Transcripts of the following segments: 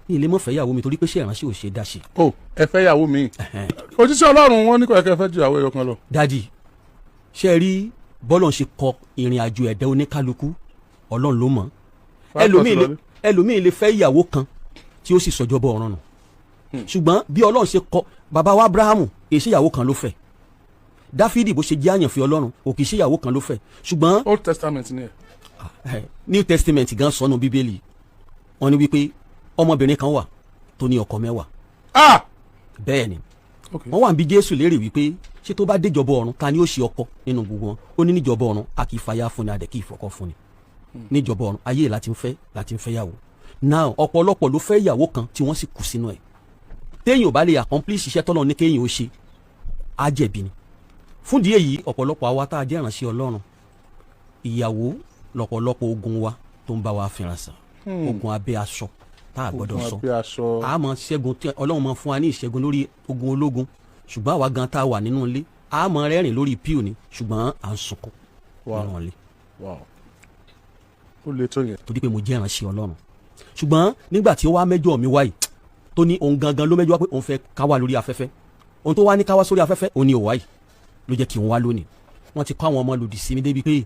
Ní ilé mọ̀ fẹ́ ìyàwó mi torí pé ṣé ìránṣẹ́ ò ṣe dá ṣe. O ẹ fẹ́ yàwó mi. Òjíṣẹ́ Ọlọ́run, wọn ní kò yẹ kẹ́ ẹ fẹ́ ju ìyàwó ẹyọ kan lọ. Daddy, ṣe rí bọ́lọ̀ ń ṣe kọ ìrìn àjò ẹ̀dá oníkálukú, Ọlọ́run ló mọ̀. Ẹlòmíì lè fẹ́ ìyàwó kan tí ó sì sọjọ́ bọ́ ọ̀run nù, ṣùgbọ́n bí Ọlọ́run ṣe kọ bàbá wa Abrahamu, kì í ṣe ìyàwó kan ló fẹ́. Dáfídì, bó ṣe jẹ́ àyànfẹ́ Ọlọ́run, kò kì í ṣe ìyàwó kan ló fẹ́, ṣùgbọ́n Old Testament ni ẹ. New Testament gan sọnù. Bíbélì wọ́n ní wípé ọmọbìnrin kan wà tó ní ọkọ 10. Ah. Bẹ́ẹ̀ ni. Ok. Wọ́n wà ń bi Jésù léèrè wípé ṣé tó bá déjọba ọ̀run, ta ni ó ṣe ọkọ nínú gbogbo wọn? Ó ní níjọba ọ̀run, a kì í fàyà fúnni, a dẹ̀ kì í fọkọ fúnni níjọba ọ̀run. Ayé láti ń fẹ́ yàwó. Now, ọ̀pọ̀lọpọ̀ ló fẹ́ ìyàwó kan tí wọ́n sì kú sínú ẹ̀. Téèyàn ò bá lè accomplish iṣẹ́ tọ́lọ́ ní kéèyàn ó ṣe, á jẹ̀bi ni. Fún díẹ̀ yìí, ọ̀pọ̀lọpọ̀ àwa tá a jẹ́ ìránṣẹ́ Ọlọ́run, ìyàwó lọ̀pọ̀lọpọ̀ ogun wa tó ń bá wa fínra sàn, ogun abẹ́ aṣọ tá a gbọ́dọ̀ Ogun sọ. abẹ́ aṣọ. A máa ṣẹ́gun tí Ọlọ́run máa fún wa ní ìṣẹ́gun lórí ogun ológun, ṣùgbọ́n àwa gan tá a wà nínú ilé, a máa rẹ́rìn lórí pew ni, ṣùgbọ́n à ń sunkún nínú ilé. Wow, ó le tó yẹn. Torí pé mo jẹ́ ìránṣẹ́ Ọlọ́run. Ṣùgbọ́n nígbà tí ó wá mẹ́jọ mi wáyìí, tó ní òun gangan ló mẹ́jọ wá pé òun fẹ́ ká wà lórí afẹ́fẹ́, ohun tó wá ní ká wá sórí afẹ́fẹ́, òun ni ò wáyìí ló jẹ́ kí n wá lónìí. Wọ́n ti kọ́ àwọn ọmọ lòdì sí mi débi pé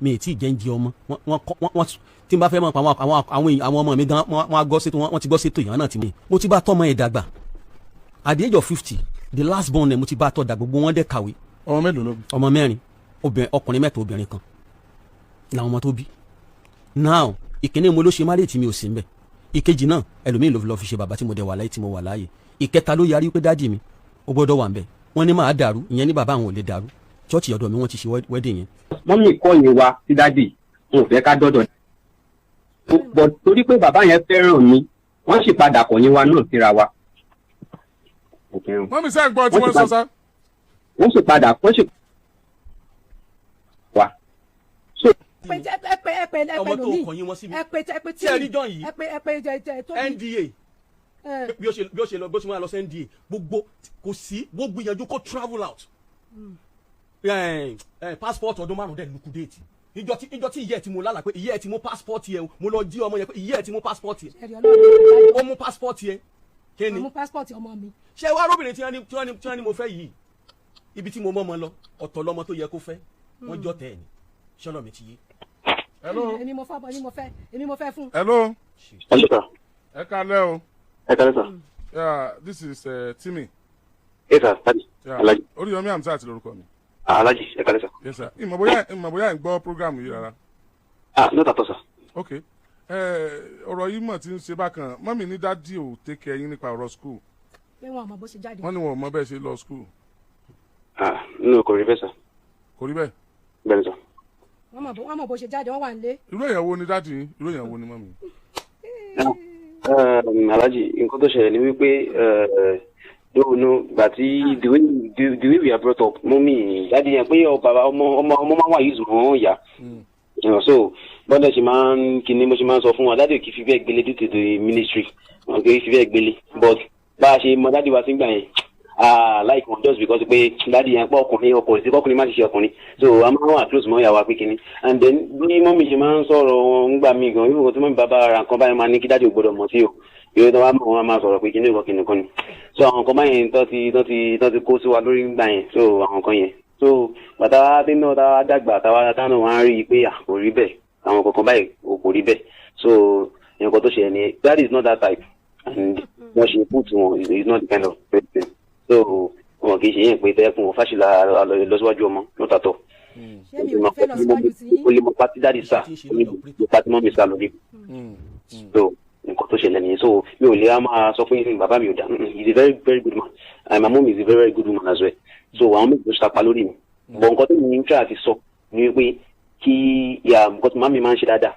mi ì tí ì jẹ́ ń jẹ ọmọ. Wọ́n tí n bá fẹ́ mọ̀ pa àwọn ọmọ mi gan, wọ́n á gbọ́ sétò, wọ́n ti gbọ́ sétò ìyá náà ti mú. Mo ti bá tọ́mọ ẹ̀ dàgbà. At the age of 50, the last born ẹ̀, mo ti bá tọ́ dàgbà, gbogbo wọn dẹ̀ kàwé. Ọmọ mélòó ló bí? Ọmọ mẹ́rin, obìnrin, ọkùnrin mẹ́ta, obìnrin kan làwọn ọmọ tó bí. Now, ìkíní, mo ló ṣe marriage tí mi ò sí mbẹ̀. Ìkejì náà, ẹlòmíì ló fi lọ fi ṣe bàbá tí mo dẹ̀ wà láyé, tí mo wà láàyè. Ìkẹta ló yarí pé daddy mi, ó gbọ́dọ̀ wà mbẹ̀. Wọ́n ní máa dàrú, ìyẹn ní bàbá àwọn ò lè dàrú. Church ọ̀dọ̀ mi wọ́n ti ṣe wedding yẹn. Mummy kọ̀yìn wa sí daddy, wọn ò fẹ́ ká dọ́dọ̀ bọ̀ torí pé bàbá yẹn fẹ́ràn mi, wọ́n sì padà kọ̀yìn wa náà síra wa. Mummy, sẹ́ ń gbọ́ tí wọ́n sọ sá? Wọ́n sì padà, wọ́n sì wá. So ẹ pé, ẹ pé, ẹ pé Ọmọ tó lómi. kọ̀yìn wọn sí mi. Ẹ pé, ẹ pé tí Tí ẹ rí John yìí? Ẹ pé, ẹ pé jẹ jẹ tó bí. NDA. Bí ó ṣe lọ, bí ó ṣe máa lọ sí NDA, gbogbo kò sí, gbogbo gbìyànjú kó travel out. Passport ọdún 5 dẹ̀ liquidate. Ìjọ tí ìyá ẹ̀ tí mo lálàá pé ìyá ẹ̀ tí mú passport yẹ o, mo lọ jí ọmọ yẹn pé ìyá ẹ̀ tí mú passport yẹ. Ẹ̀rí Ọlọ́run. Ó mú passport yẹ kí ni? Mo mú passport ọmọ mi. Ṣé wàá róbìnrin tí wọ́n ní mo fẹ́ yìí, ibi tí mo mọ́ ọmọ lọ, ọ̀tọ̀ lọmọ tó yẹ kó fẹ́, wọ́n jọ tẹ̀ ẹ̀ ní ṣọlọ mi ti yé. Hello. Èmi mo fẹ́, èmi mo fẹ́, èmi mo fẹ́ fún. Hello. Hello, sir. Ẹ kalẹ́ o. Ẹ kálẹ́, sir. Yeah, this is Timmy. Yes, sir. Daddy. Yeah. Alhaji. Oríyọmí Hamzat lórúkọ mi. Ah, Alhaji, ẹ kálẹ́, sir. Yes, sir. Ìmọ̀ bóyá ń gbọ́ program yìí rárá. Ah, not at all, sir. Ok, ọ̀rọ̀ yìí mọ̀ tí ń ṣe bákan. Mummy ní daddy ò take care yín nípa ọ̀rọ̀ school. Pé wọn ò mọ bó ṣe jáde. Wọ́n ní wọn ò mọ bẹ́ẹ̀ ṣe lọ school. Ah, no, kò rí bẹ́ẹ̀, sir. Kò rí bẹ́ẹ̀? Bẹ́ẹ̀ni, sir. Wọ́n mọ̀ bó ṣe jáde, wọ́n wà nílé. Irú èèyàn wo ni daddy yín? Irú èèyàn wo ni mummy? Alhaji, nǹkan tó ṣẹlẹ̀ ni wípé no, gbà tí the way we are brought up, mummy, daddy yẹn pé ọ bàbá ọmọ ọmọ ọmọ máa wà yìí mọ́ ìyá. So bọ́dẹ̀ ṣe máa ń kíní, mo ṣe máa ń sọ fún wa, daddy ò kì í fi bẹ́ẹ̀ gbélé due to the ministry, wọn kì í fi bẹ́ẹ̀ gbélé, but bá a ṣe mọ daddy wa sí gbà yẹn, ah, like wọn just because pé daddy yẹn pọ̀ ọkùnrin, ọkùnrin sí kọkùnrin má ṣiṣẹ́ ọkùnrin, so a máa ń wà close mọ́ ìyàwó wa pé kíní. And then bí mummy ṣe máa ń sọ̀rọ̀ wọn ńgbà míì gan, irú nǹkan tí mummy bá bá ra nǹkan báyìí, máa ní kí daddy ò gbọdọ̀ mọ̀ sí o. Ìwé tó wá mọ̀, wọn máa sọ̀rọ̀ pé kíní kan kíní kan ni. So àwọn nǹkan báyẹn tó ti kó sí wa lórí ńgbà yẹn, so àwọn nǹkan yẹn, so bàtà tí náà tá a dàgbà, táwa táwọn wá ń rí i pé à kò rí bẹ́ẹ̀, àwọn kankan báyìí kò rí bẹ́ẹ̀. So nǹkan tó ṣẹlẹ̀ ni, that is not that type, and wọ́n ṣe put wọn is not the kind of person, so wọn kì í ṣe yẹn pé tẹ́kùn wọn fàṣìlà lọ́síwájú ọmọ lọ́tàtọ̀. Ṣé mi ò ní fẹ́ lọ síwájú sí yín? Ó lè mọ pátí daddy sá, ó lè mọ pátí mummy sá lórí. So nǹkan tó ṣẹlẹ̀ nìyẹn. So mi ò lè á máa sọ fún yín bàbá mi ò dá. He is a very very good man, and my mom is a very very good woman as well. So àwọn méjì ló ṣapa lórí mi, but nǹkan tó ní ń try àti sọ ni wípé kí ìyá, nǹkan tó mummy máa ń ṣe dáadáa,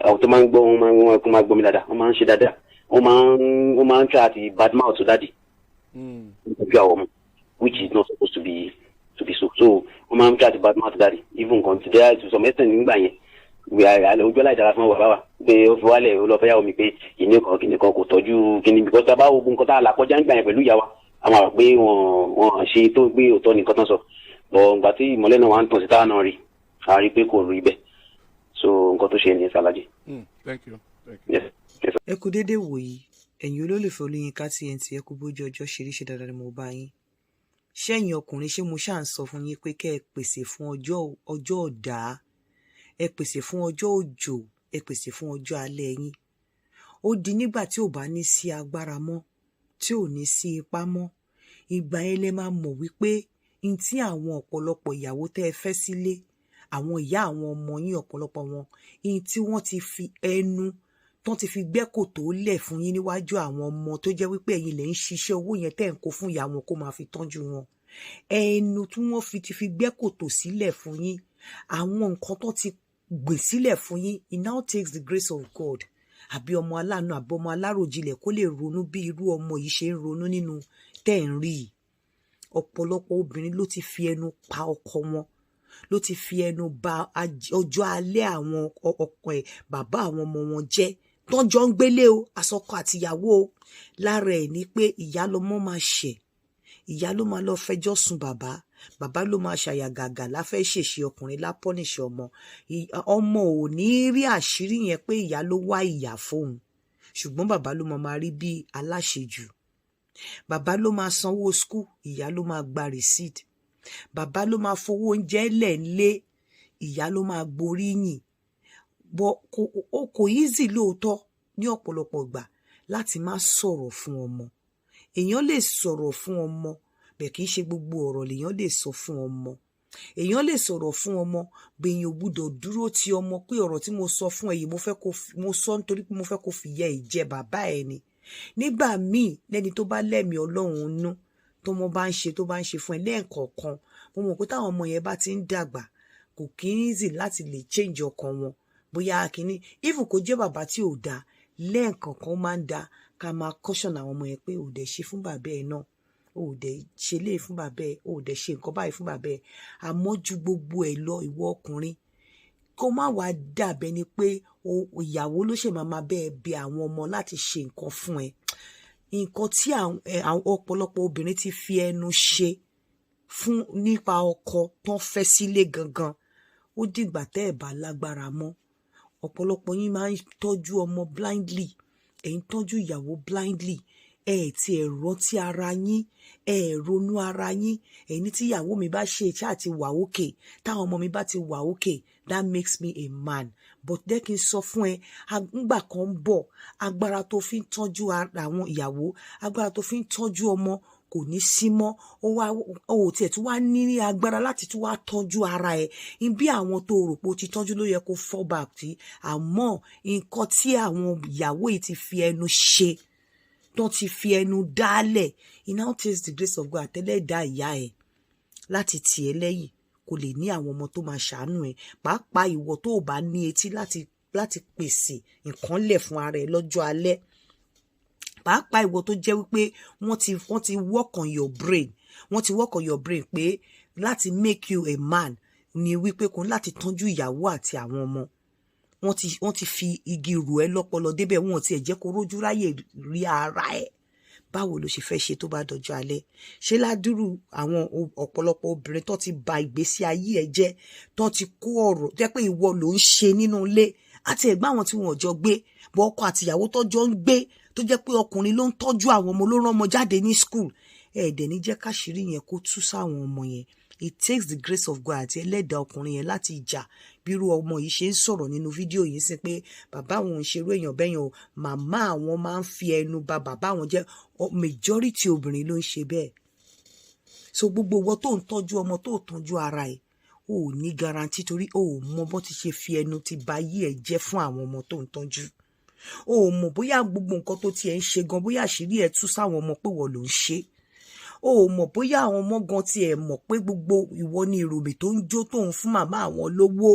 àwọn tó máa ń gbọ́, wọn máa gbọ́ mi dáadáa, wọ́n máa ń ṣe dáadáa, wọ́n máa ń try àti bad mouth to daddy nítorí àwọn ọmọ, which is not supposed to be so. So wọ́n máa ń try àti bad mouth daddy, even nǹkan to there to some extent nígbà yẹn we are ojú aláìdára fún bàbá wa pé ó fi wálẹ̀, ó lọ fẹ́ yàwó mi, pé kìnìún kan kìnìún kan kò tọ́jú kìnìún, because tá a bá wo gbogbo nǹkan tá a là kọjá nígbà yẹn pẹ̀lú ìyá wa, a máa rò pé wọ́n ṣe tó gbé òótọ́ nìkan tán sọ, but ìgbà tí ìmọ́lẹ̀ náà wà ń tàn sí táwa náà rí, a rí pé kò rí bẹ́ẹ̀. So nǹkan tó ṣe ní sàlájì. Thank you. Thank you. Yes. Ẹ kú déédéé wòyí. Ẹ̀yin olólùfẹ́ Olóyinka TNT, ẹ kú bójú ọjọ́ ṣe rí. Ṣe dáadáa ni mo bá yín? Ṣẹ́yìn ọkùnrin, ṣé mo ṣáà ń sọ fún yín pé kẹ́ ẹ pèsè fún ọjọ́ ọjọ́ ọ̀dá, ẹ pèsè fún ọjọ́ òjò, ẹ pèsè fún ọjọ́ alẹ́ yín? Ó di nígbà tí ò bá ní sí agbára mọ́, tí ò ní sí ipá mọ́, ìgbà yẹn lẹ máa mọ̀ wípé n tí àwọn ọ̀pọ̀lọpọ̀ ìyàwó tẹ́ ẹ fẹ́ sílé, àwọn ìyá àwọn ọmọ yín, ọ̀pọ̀lọpọ̀ wọn, n tí wọ́n ti fi ẹnu tán ti fi gbẹ́ kòtò lẹ̀ fún yín níwájú àwọn ọmọ, tó jẹ́ wípé ẹ̀yin lè ń ṣiṣẹ́ owó yẹn tẹ́ ń kó fún ìyá wọn kó máa fi tọ́jú wọn, ẹnu tí wọ́n fi ti fi gbẹ́ kòtò sílẹ̀ fún yín, àwọn nǹkan tó ti gbìn sílẹ̀ fún yín. It now takes the grace of God àbí ọmọ aláàánú àbí ọmọ aláròjinlẹ̀ kó lè ronú bí irú ọmọ yìí ṣe ń ronú nínú tẹ́ ń rí yìí. Ọ̀pọ̀lọpọ̀ obìnrin ló ti fi ẹnu pa ọkọ wọn, ló ti fi ẹnu ba ọjọ́ alẹ́ àwọn ọkọ ẹ̀, bàbá àwọn ọmọ wọn jẹ́, tán jọ ń gbélé o, àsọkọ àtìyàwó o. Lára ẹ̀ ni pé ìyá lọmọ máa ṣẹ̀, ìyá ló máa lọ fẹjọ́ sùn bàbá, bàbá ló máa ṣàyàgàgà láfẹ́ ṣèṣe ọkùnrin lápọ́nìṣẹ́ ọmọ. Ọmọ ò ní rí àṣírí yẹn pé ìyá ló wá ìyà fóun, ṣùgbọ́n bàbá ló máa rí bí aláṣejù. Bàbá ló máa sanwó school, ìyá ló máa gba receipt. Bàbá ló máa fowó oúnjẹ lẹ̀ ńlé, ìyá ló máa gboríyìn bọ. Kò easy lóòótọ́ ní ọ̀pọ̀lọpọ̀ ìgbà láti má sọ̀rọ̀ fún ọmọ. Èèyàn lè sọ̀rọ̀ fún ọmọ bẹ́ẹ̀, kì í ṣe gbogbo ọ̀rọ̀ lèèyàn lè sọ fún ọmọ. Èèyàn lè sọ̀rọ̀ fún ọmọ bẹ́ẹ̀, èèyàn ò gbúdọ̀ dúró ti ọmọ pé ọ̀rọ̀ tí mo sọ fún ẹ yìí, mo fẹ́ kó mo sọ nítorí pé mo fẹ́ kó fìyà ẹ̀ jẹ bàbá ẹ ni. Nígbà míì, lẹ́ni tó bá lẹ́mìí Ọlọ́run nú, tọmọ bá ń ṣe, tó bá ń ṣe fún ẹ lẹ́ẹ̀kọ̀ọ̀kan, mo mọ̀ pé táwọn ọmọ yẹn bá ti ń dàgbà, kò kí ń easy láti lè change ọkàn wọn. Bóyá kínní, even kó jẹ́ bàbá tí ò dáa, lẹ́ẹ̀kọ̀ọ̀kan máa ń da ká máa caution àwọn ọmọ yẹn pé ò dẹ̀ ṣe fún bàbá ẹ náà, ò dẹ̀ ṣe lé fún bàbá ẹ, ò dẹ̀ ṣe nǹkan báyìí fún bàbá ẹ. Àmọ́ ju gbogbo ẹ̀ lọ, ìwọ ọkùnrin, kó má wàá dàbẹ́ ni pé ìyàwó ló ṣe máa máa bẹ́ẹ̀ bẹ àwọn ọmọ láti ṣe nǹkan fún ẹ. Nǹkan tí àwọn ọ̀pọ̀lọpọ̀ obìnrin ti fi ẹnu ṣe fún nípa ọkọ tó ń fẹ́ sílé gangan, ó dìgbà tẹ́ ẹ̀ bá lágbára mọ́. Ọ̀pọ̀lọpọ̀ yín máa ń tọ́jú ọmọ blindly, ẹ̀ ń tọ́jú ìyàwó blindly, ẹ ẹ̀ tí ẹ̀ rántí ara yín, ẹ ẹ̀ ronú ara yín. Ẹ̀ ní tí ìyàwó mi bá ṣe ṣáà ti wà okay, táwọn ọmọ mi bá ti wà okay, that makes me a man. But jẹ́ kí n sọ fún ẹ, ngbà kan ń bọ̀, agbára tó fi ń tọ́jú àwọn ìyàwó, agbára tó fi ń tọ́jú ọmọ kò ní sí mọ́. Ó wá, ó tiẹ̀ tún wá ní agbára láti tún wá tọ́jú ara ẹ̀. Bí àwọn tó rò pé ó ti tọ́jú ló yẹ kó fall back tí, àmọ́ nǹkan tí àwọn ìyàwó yìí ti fi ẹnu ṣe, tó ti fi ẹnu dálẹ̀, it now takes the grace of God àtẹlẹ́dàá ìyá ẹ̀ láti tì ẹ́ lẹ́yìn kó lè ní àwọn ọmọ tó máa ṣàánú ẹ̀. Pàápàá ìwọ tó o bá ní etí láti pèsè nǹkan lẹ̀ fún ara ẹ̀ lọ́jọ́ alẹ́, pàápàá ìwọ tó jẹ́ wípé wọ́n ti work on your brain, wọ́n ti work on your brain pé láti make you a man ni wípé kò ní láti tọ́jú ìyàwó àti àwọn ọmọ. Wọ́n ti fi igi rò ẹ́ lọ́pọlọ débẹ̀, wọ́n ti ẹ̀ jẹ́ kó rójú ráyè rí ara ẹ̀. Báwo ló ṣe fẹ́ ṣe tó bá dọjọ́ alẹ́? Ṣé ládùrú àwọn ọ̀pọ̀lọpọ̀ obìnrin tó ti ba ìgbésí ayé ẹ̀ jẹ́, tó ti kó ọ̀rọ̀ tó jẹ́ pé ìwọ ló ń ṣe nínú ilé, àti ẹ̀gbọ́n àwọn tí wọn ò jọ gbé bọ́, ọkọ àtìyàwó tó jọ ń gbé, tó jẹ́ pé ọkùnrin ló ń tọ́jú àwọn ọmọ, ló rán ọmọ jáde ní school, ẹ̀ẹ́dẹ̀ ní jẹ́ káṣírí yẹn kó tú sáwọn ọmọ yẹn? It takes the grace of God àti ẹlẹ́dàá ọkùnrin yẹn láti jà bírú ọmọ yìí ṣe ń sọ̀rọ̀ nínú fídíò yìí sí pé bàbá àwọn ò ń ṣerú èèyàn bẹ́yẹn o, màmá àwọn máa ń fi ẹnu ba bàbá àwọn jẹ́. Majority obìnrin ló ń ṣe bẹ́ẹ̀. So gbogbo ìwọ tó ń tọ́jú ọmọ, tó ń tọ́jú ara ẹ̀, o ò ní guarantee, torí o ò mọ bó ti ṣe fi ẹnu ti ba ayé ẹ̀ jẹ́ fún àwọn ọmọ tó ń tọ́jú. O ò mọ̀ bóyá gbogbo nǹkan tó tiẹ̀ ń ṣe gan, bóyá àṣírí ẹ̀ tú sáwọn ọmọ pé wọ́n ló ń ṣe. O ò mọ̀ bóyá àwọn ọmọ gan tiẹ̀ mọ̀ pé gbogbo ìwọ ni ìròmì tó ń jó, tó ń fún màmá àwọn lówó.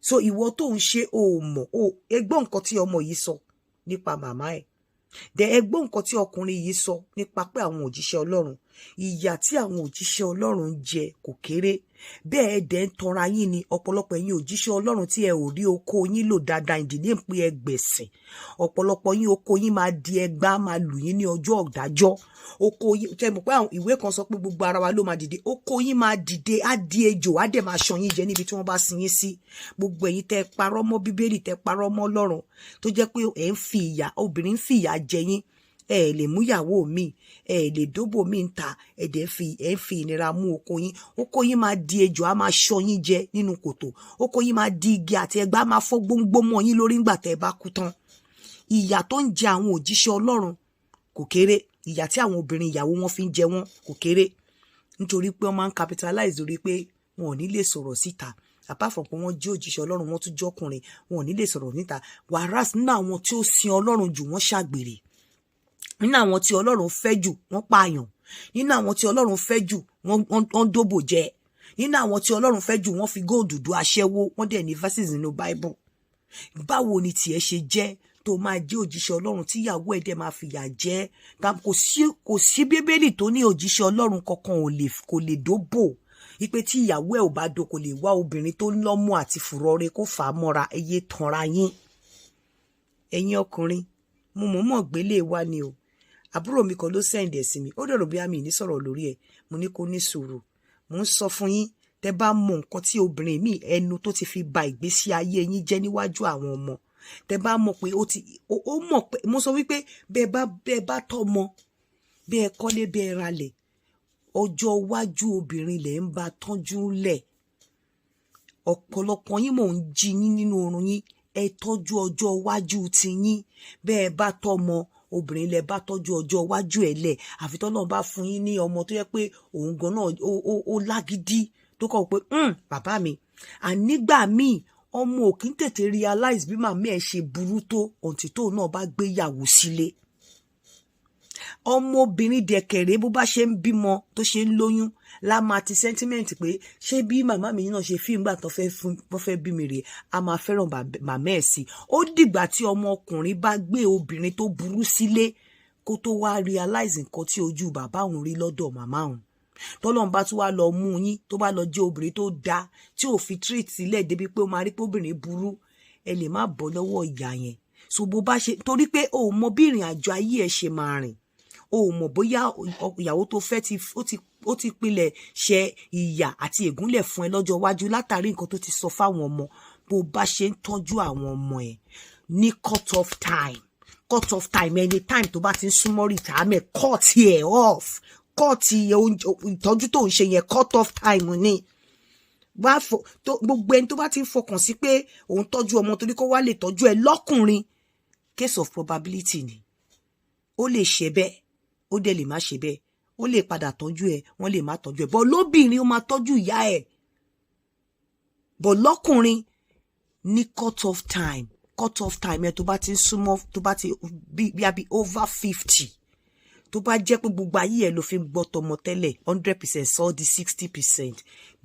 So ìwọ tó ń ṣe, o ò mọ̀. O ẹgbọ́n nǹkan tí ọmọ yìí sọ nípa màmá ẹ̀ dẹ, ẹgbọ́n nǹkan tí ọkùnrin yìí sọ nípa pé àwọn òjíṣẹ́ Ọlọ́run. Ìyà tí àwọn òjíṣẹ́ Ọlọ́run ń jẹ kò kéré. Bẹ́ẹ̀ ẹ dẹ̀ ń tanra yín ni. Ọ̀pọ̀lọpọ̀ ẹ̀yin òjíṣẹ́ Ọlọ́run tí ẹ ò rí oko yín lò dáadáa, ìdí ní pé ẹ gbẹ̀sìn. Ọ̀pọ̀lọpọ̀ yín, oko yín máa di ẹgbá, máa lù yín ní ọjọ́ ọ̀dájọ́. Oko yín tẹ mọ̀ pé àwọn ìwé kan sọ pé gbogbo ara wa ló máa dìde. Oko yín máa dìde, á di ejò, á dẹ̀ máa ṣan yín jẹ níbi tí wọ́n bá sin yín sí. Gbogbo ẹ̀yin tẹ́ parọ́ mọ́ Bíbélì, tẹ́ parọ́ mọ́ Ọlọ́run, tó jẹ́ pé ẹ̀ ń fi ìyà, obìnrin ń fi ìyà jẹ yín, ẹ lè múyàwó mi, ẹ lè dóbò mi ń ta, ẹ dẹ̀ fi ẹ ń fi ìnira mú oko yín. Oko yín máa di ejò, á máa ṣọ́ yín jẹ nínú kòtò. Oko yín máa di igi àti ẹgbá, máa fọ́ gbóngbó mọ́ yín lórí ńgbà tẹ́ ẹ bá kú tán. Ìyà tó ń jẹ àwọn òjíṣẹ́ Ọlọ́run kò kéré. Ìyà tí àwọn obìnrin ìyàwó wọn fi ń jẹ wọn kò kéré, nítorí pé wọ́n máa ń capitalize lórí pé wọn ò ní lè sọ̀rọ̀ síta. Apart from pé wọ́n jẹ́ òjíṣẹ́ Ọlọ́run, wọ́n tún jọ́kùnrin, wọn ò ní lè sọ̀rọ̀ níta. Whereas nínú àwọn tí ó sin Ọlọ́run jù, wọ́n ṣàgbèrè. Nínú àwọn tí Ọlọ́run fẹ́ jù, wọ́n pààyàn. Nínú àwọn tí Ọlọ́run fẹ́ jù, wọ́n dóbò jẹ. Nínú àwọn tí Ọlọ́run fẹ́ jù, wọ́n fi góòdù du aṣẹ́wó. Wọ́n dẹ̀ ní verses nínú Bible. Báwo ni tiẹ̀ ṣe jẹ́ tó máa jẹ́ òjíṣẹ́ Ọlọ́run tíyàwó ẹ̀ dẹ̀ máa fìyà jẹ? Kò sí Bíbélì tó ní òjíṣẹ́ Ọlọ́run kankan ò lè, kò lè dóbò, wípé tí ìyàwó ẹ̀ ò bá do, kò lè wá obìnrin tó lọ́mú àti fùrọ̀rẹ́ kó fà á mọ́ra. Ẹ yé tanra yín. Ẹ̀yin ọkùnrin, mo mọ̀ọ́mọ̀ gbélé wa ni o. Àbúrò mi kan ló send ẹ̀ sí mi. Ó dọ̀rọ̀ bí àmì ní sọ̀rọ̀ lórí ẹ̀. Mo ní kó ní sùúrù. Mo ń sọ fún yín, tẹ́ bá mọ nǹkan tí obìnrin mi ẹnu tó ti fi ba ìgbésí ayé yín jẹ́ níwájú àwọn ọmọ, tẹ́ bá mọ̀ pé ó ti ó mọ̀ pé mo sọ wípé bẹ́ẹ̀ bá tọ́mọ, bẹ́ẹ̀ kọ́lé, bẹ́ẹ̀ ralẹ̀, ọjọ́ iwájú obìnrin lẹ̀ ń bá tọ́jú lẹ̀. Ọ̀pọ̀lọpọ̀ yín, mò ń jí yín nínú oorun yín. Ẹ tọ́jú ọjọ́ iwájú ti yín. Bẹ́ẹ̀ bá tọ́mọ, obìnrin lẹ bá tọ́jú ọjọ́ iwájú ẹ̀ lẹ̀. Àfi tọ́lọ́run bá fún yín ní ọmọ tó yẹ pé òun gan náà ó lágídí, tó kọ̀ pé, "Bàbá mi." Ànígbà míì, ọmọ ò kí ń tètè realize bí màmí ẹ̀ ṣe burú tó until tóun náà bá gbéyàwó sílé. Ọmọbìnrin dẹ̀kẹ̀rẹ́, bó bá ṣe ń bímọ, tó ṣe ń lóyún, la máa ti sentiment pé ṣé bí màmá mi náà ṣe fíìmù gbà tó fẹ́ bí mi rèé, a máa fẹ́ràn màmá ẹ̀ sí. Ó dìgbà tí ọmọkùnrin bá gbé obìnrin tó burú sílé kó tó wá realize nǹkan tí ojú bàbá òun rí lọ́dọ̀ màmá òun. Tọ́lọ́run bá tún wá lọ mú yín, tó bá lọ jẹ́ obìnrin tó dáa, tí ò fi treat sílẹ̀ débi pé ó máa rí pé obìnrin burú, ẹ lè má bọ́ lọ́wọ́ ìyá yẹn. So bó bá ṣe, torí pé o ò mọ bí ìrìn àjò ayé ẹ ṣe máa rìn, o ò mọ̀ bóyá ìyàwó tó fẹ́ ti ó ti pilẹ̀ ṣe ìyà àti ègúnlẹ̀ fún ẹ lọ́jọ́ iwájú látàrí nǹkan tó ti sọ fáwọn ọmọ. Bó bá ṣe ń tọ́jú àwọn ọmọ ẹ ní cut off time, cut off time, anytime tó bá ti ń súnmọ́ retirement, cut ẹ̀ off, cut ìtọ́jú tó ń ṣe yẹn, cut off time ni. Wá tó gbogbo ẹni tó bá ti ń fọkàn sí pé òun tọ́jú ọmọ torí kó wá lè tọ́jú ẹ lọ́kùnrin, case of probability ni. Ó lè ṣe bẹ́ẹ̀, ó dẹ̀ lè má ṣe bẹ́ẹ̀. Ó lè padà tọ́jú ẹ, wọ́n lè má tọ́jú ẹ bọ́. Lóbìnrin, ó máa tọ́jú ìyá ẹ̀ bọ̀. Lọ́kùnrin ní cut off time, cut off time ẹ tó bá ti ń súnmọ́, tó bá ti bí a bí over 50, tó bá jẹ́ pé gbogbo ayé ẹ ló fi ń gbọ́ tọmọ tẹ́lẹ̀, 100%, sọ di 60%,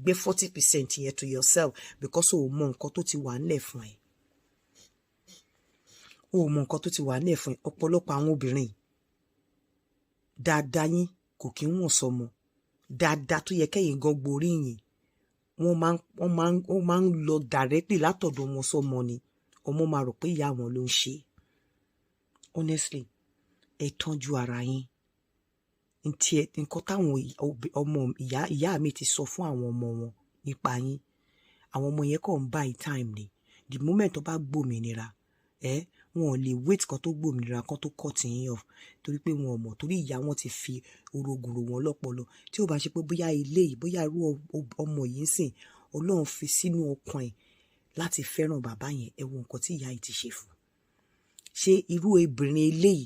gbé 40% yẹn to yourself, because o ò mọ nǹkan tó ti wà ńlẹ̀ fún ẹ. O ò mọ nǹkan tó ti wà ńlẹ̀ fún ẹ. Ọ̀pọ̀lọpọ̀ àwọn obìnrin, dáadáa yín kò kí ń wọ̀n sọmọ. Dáadáa tó yẹ kẹ́yìn gan gboríyìn, wọ́n máa ń lọ directly látọ̀dọ̀ wọn sọmọ ni. Ọmọ máa rò pé ìyá àwọn ló ń ṣe. Honestly, ẹ tọ́jú ara yín. Ntí ẹ nǹkan táwọn ọmọ ìyá ìyá mi ti sọ fún àwọn ọmọ wọn nípa yín, àwọn ọmọ yẹn kàn ń buy time ni. The moment tó bá gbòmìnira ẹ, wọn ò lè wait kan tó gbòmìnira kan tó cut yín off, torí pé wọn ò mọ̀, torí ìyá wọn ti fi orogùrò wọn lọ́pọlọ. Tí ó bá ṣe pé bóyá ilé yìí, bóyá irú ọmọ yìí ń sìn, Ọlọ́run fi sínú ọkàn ẹ̀ láti fẹ́ràn bàbá yẹn. Ẹ wo nǹkan tí ìyá yìí ti ṣe fún. Ṣé irú obìnrin eléyìí,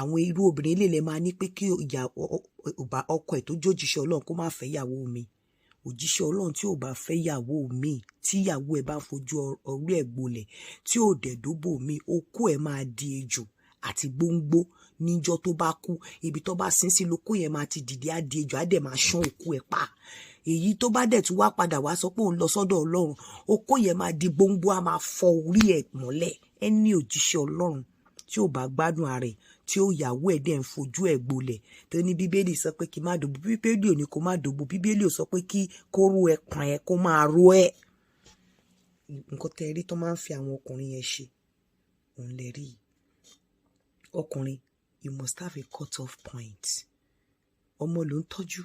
àwọn irú obìnrin eléyìí lè máa ní pé kí ìyá ọkọ ẹ̀ tó jójíṣẹ́ Ọlọ́run kó má fẹ́ ìyàwó mi? Òjíṣẹ́ Ọlọ́run tí ò bá fẹ́ ìyàwó mi, tí ìyàwó ẹ̀ bá fojú orí ẹ̀ gbolẹ̀, tí ò dẹ̀ dóbò mi, okó ẹ̀ máa di ejò àti gbóngbó níjọ́ tó bá kú. Ibi tó bá sin sí lóko yẹn máa ti dìde, á di ejò, á dẹ̀ máa ṣán òkú ẹ̀ pa. Èyí tó bá dẹ̀ tún wá padà wá sọ pé òun lọ sọ́dọ̀ Ọlọ́run, okó yẹn máa di gbóngbó, á máa fọ orí ẹ̀ mọ́lẹ̀. Ẹni òjíṣẹ́ Ọlọ́run tí ò bá gbádùn ara ẹ̀, tí ó yàwó ẹ̀ dẹ̀ ń fojú ẹ̀ gbolẹ̀, tó ní Bíbélì sọ pé kí má dòbò. Bíbélì ò ní kó má dòbò. Bíbélì ò sọ pé kí kó ró ẹ pọ̀n ẹ, kó máa ró ẹ. Nǹkan tẹ́ rí tó máa ń fi àwọn ọkùnrin yẹn ṣe òun lè rí yìí. Ọkùnrin, you must have a cut off point. Ọmọ ló ń tọ́jú,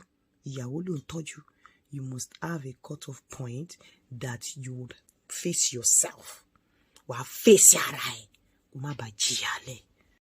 ìyàwó ló ń tọ́jú. You must have a cut off point that you would face yourself. Wàá face ara ẹ̀ kó má bàa jìyà lẹ̀.